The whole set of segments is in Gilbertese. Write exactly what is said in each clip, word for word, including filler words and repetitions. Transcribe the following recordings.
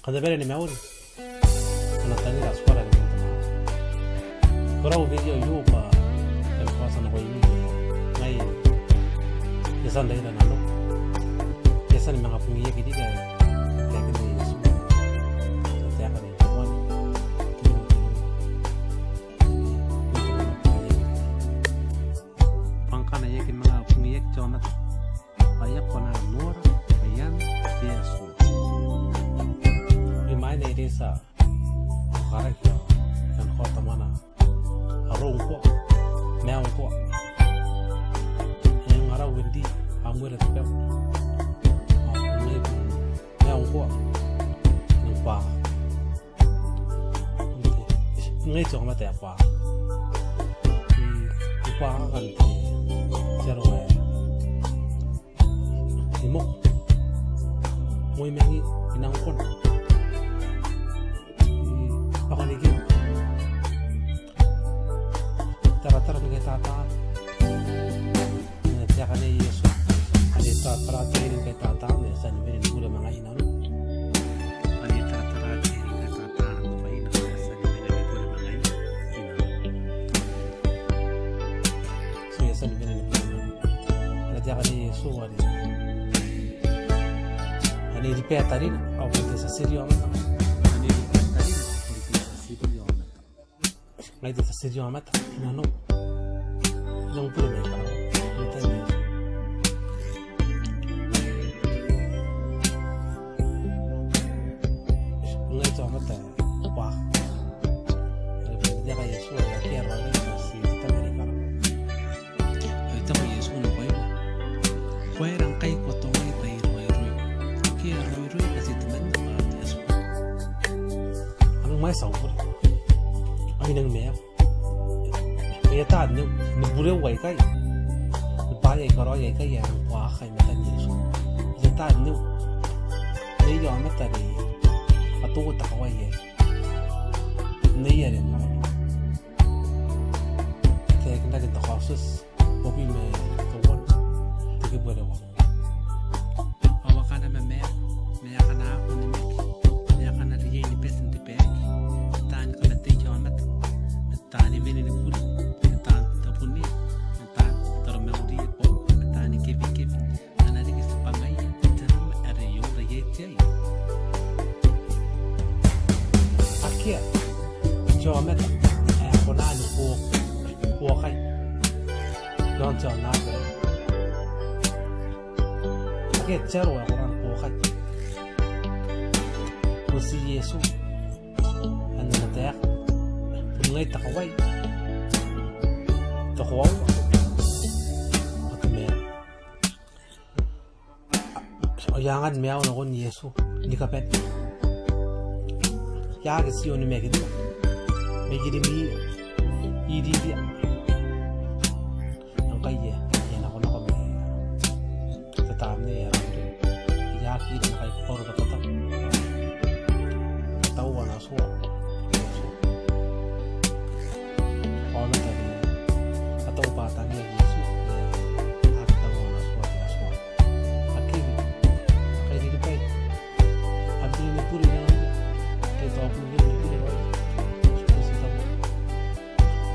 Kam na bane ni mauri. Kam na tangira Atuara ni bon te mwaaka. Ko rau video aio bwa e na kaota nakoimi ngai I a tia n raira nanona. I a tia ni manga bungiaki riki ae taekinna Iesu. Taekan te Atua. Bwa ngkana e aki manga bungiaki te aomata, ao e aki kona n nora bwa e a mate Iesu. Imwain ae e a tia ni karaki, e a kaota mwaane arou ngkoa, maiu ngkoa. E a ngarau n tii, a mwere te bau. Ao ngai bon maiu ngkoa, ni bwa ngai te aomata ae buakaka. I, I buakaka n te aro ae I moko. Moi mangi I nang kona. I baka ni kei. Taratara ni kaitataan. E taekan Iesu. Are taratara te aine ni kaitataan, e a tia ni wene ni bure ma ngaia i nanona. Are taratara te aine ni kaitataan, e a tia ni wene ni bure ma ngaia i nanona. So e a tia ni wene ni bure ma ngaia. Are taekan Iesu are, ane riba tarina, ao bon te tia tiri aomata. Ane riba tarina, ao bon te tia tiri aomata. Ngai te tia tiri aomata i nanona. I nang bure mai karawa. N te tai n Iesu. Ngai te aomata ae buakaka. Are bon te taeka Iesu, akea aroaro ae ti tama ni karawa. Ao e taku Iesu nakoina, ko aera ngkai ko atonga taian raoiroi? Akea raoiroi ake ti temanna bwa te Atua. Ao e mwaiti au bure. Ao I nang maiu. E a taan neu, ni bureu aikai. Ni bwaai aika raoiroi aikai ae buakaka i matan Iesu. E a taan neu. Neia aomata are a toua te kawai aei. Neia are taekinaki n te Kaotioti uabwi ma teuana, te kibu are uabwi. Ao akana mamaiu, ma akana a kona ni meki, ma akana riai ni bati n te baeki, ma taani kamateia aomata, ma taani wene ni bure, ma taan tabunea, ma taan taromauriia bwa, ma taani kewekewe, a na riki tibwangaia te nama are e ora iai te ai. Akea te aomata ae kona ni buo-, buokai i aon te aonnaba. Akea te aro ae kona ni buokai. Bon ti Iesu ae N na taeka, bon ngai te kawai, te koaua ao te maiu. Ao e a angan maiu nakon Iesu ni kabane. E a aki tii onimakinia mai irimwia, iriria. Ao ngkai e a, e a nakonako ma te tamnei ae raoiroi. E a aki ira ngkai bwa ko roko tao. Tao ana Tua Iesu. Aomata are a tau bwa a tangiria Iesu, e aki tau ana Tua te Atua. Akea, a kairiribai. A biri ni bure i nanona. Ke tao a biri ni bure raoi. Iesu Kristo.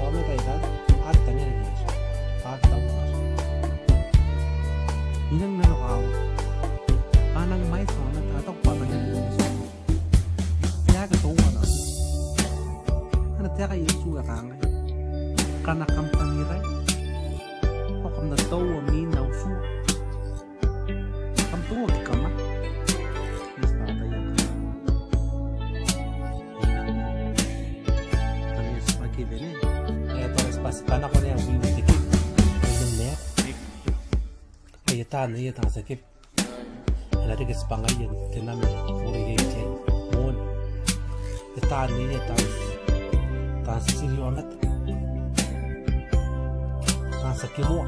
Aomata aika a aki tangiria Iesu, a aki tau ana Tua. I nang nanokawaki. A nang mwaiti aomata a taku bwa a tangiria Iesu. E aki tau ana Tua. Ana taeka Iesu ae kangai, ngkana kam tangirai, ao kam na taua mwin au tua. Kam taua ke kam a. Iesu a taia. Kam Iesu aki bene. E taku Iesu bwa ti bwanako naba wiwi teke. E nang nea. E taan, e taan sake. A na reke tibwangaia te nama are e ora iai te ai. Moan. E taan, e taan, taan titiri aomata. Taan tia kimoa.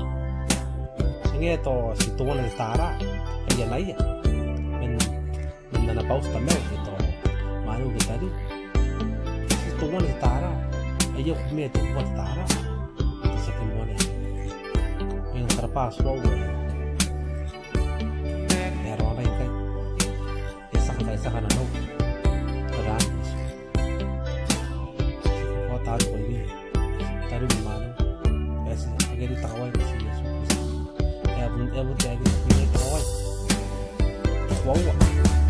E ngae tao ti teuana te tara. Aia naia. Man, man ana bauti tamau ke tao mwaneu ke tariu. Ti teuana te tara. Aia kumea teuana te tara. Te tia kimoa naba. E na tarabwa tuau. E a raonai ngkai. E a tia ngkai, e a tia nanou. Ati, akea te takawai, Iesu Kristo. E a bon, e a bon taekinaki te takawai. Koaua.